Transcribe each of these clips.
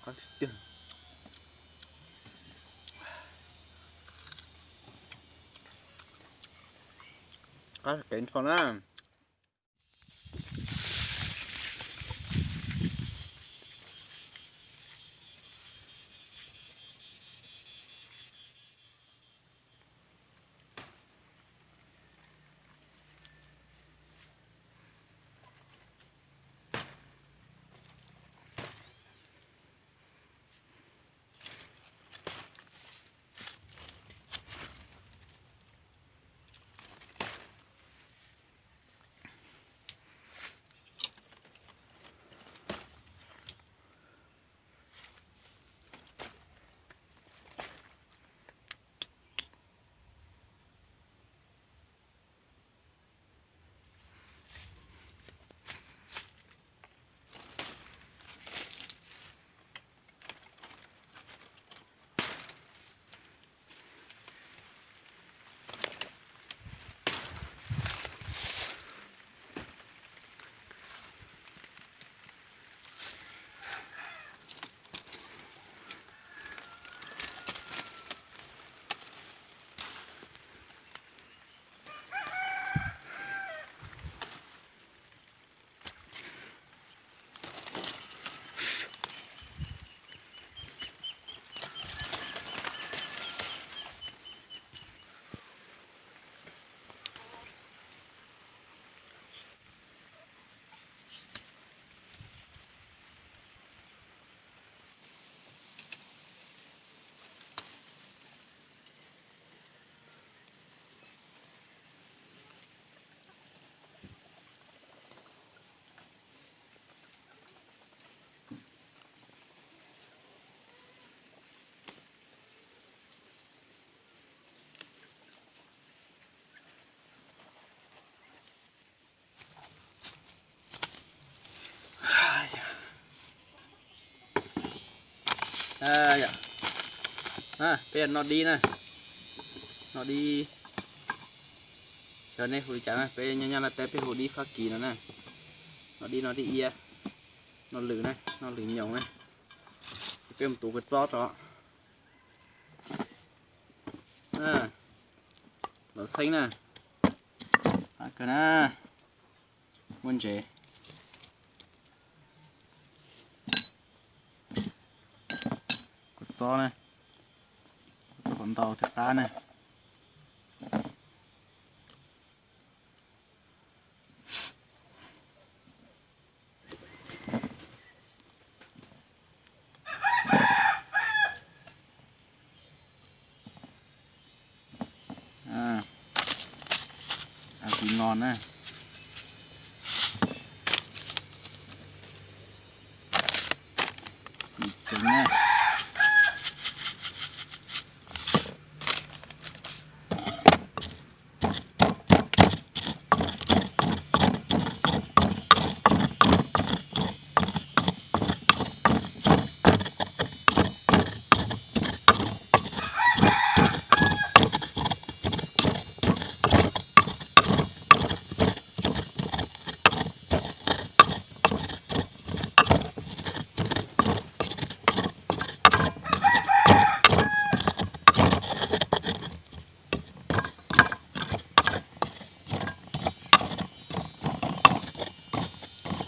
Qab tiag tiag. Qab kev nrho na. Peb noj dib na, noj dib, yog nej hu li cas na, peb nyob Nyab Laj teb peb hu dib Fab Kis no na, noj dib, noj dib iab, noj lwm na, noj lwm nyoos na. Peb mus tuav kua txob rau. Los xeeb na, kawg na, muaj ntsev. Kua txob na, kua txob qhov ntau thiab qab na. Tiv no na, tiv txeev na.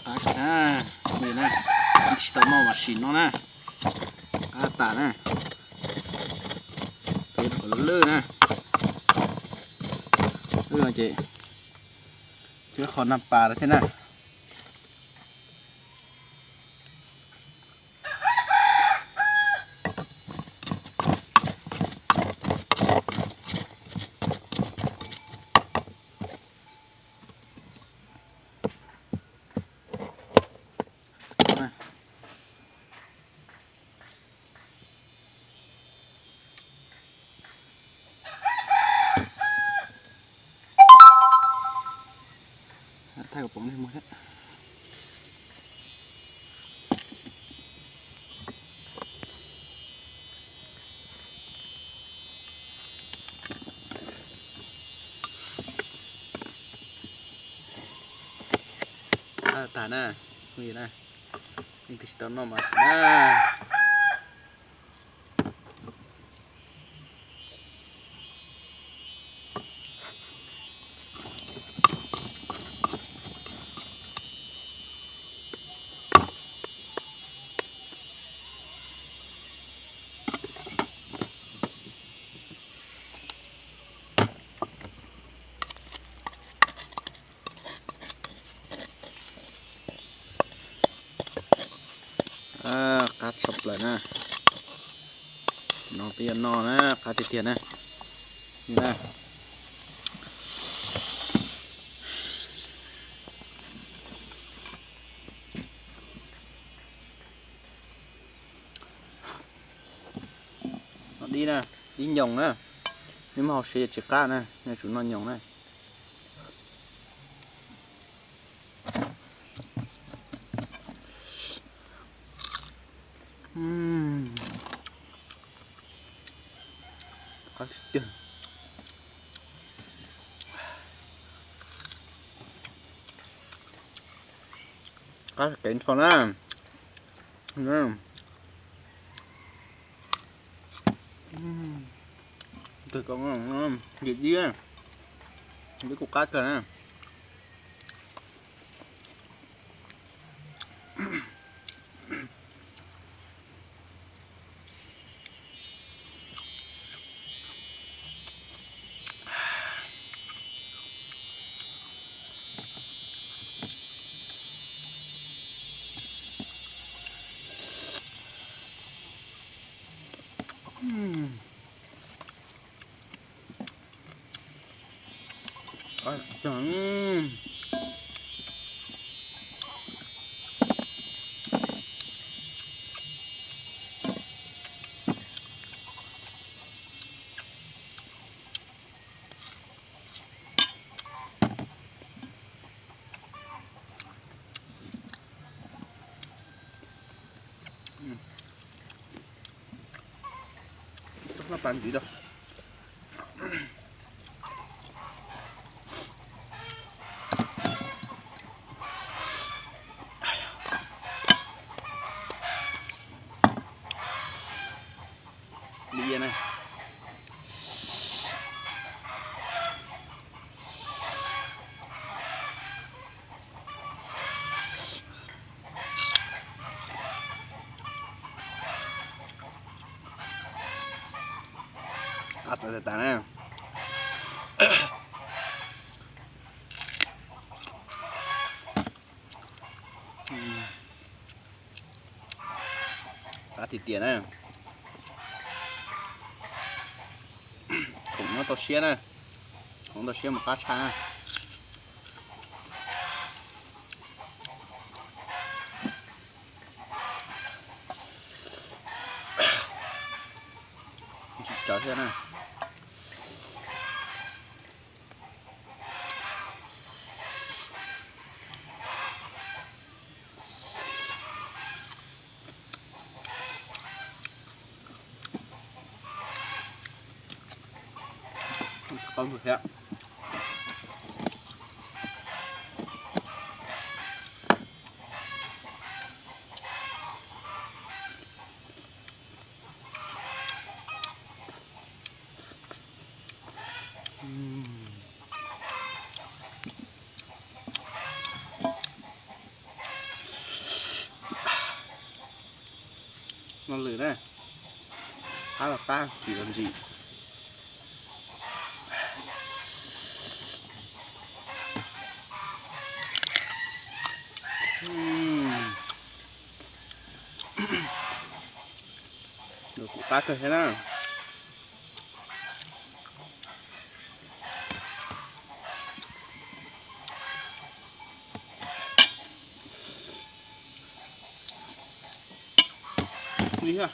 Qab kawg na, tus tsis tau noj mas sim no na, qab tas na, peb qhov lwj na, lwj no ces thiab qhov nag pas lawm thiab na. Thaij kom pom nej mus thiab. Qab tas na, tus tsis tau noj mas sim na. Qab tshaj plaws na. No peb yuav noj na, qab tiag tiag na. Ni na. Noj dib na, dib nyoos na. Nej muab hau siav yuav tsis qab na, nej tsum noj nyoos na. Qab tiag tiag. Qab kev nrho na. Twg ko, dib, dib kuj qab kawg na. Toj noj pas ntxiv rau. Li na. Qab txawv tas tas na. Qab tiag tiag na. Khoom nyob toj siab na. Khoom toj siab mas qab tshaj na. Tsis tsawv thiab na. Qab ntxwg thiab. Noj lwm na, qab los qab, ntsim los ntsim. Kuj qab kawg thiab na. Li thiab.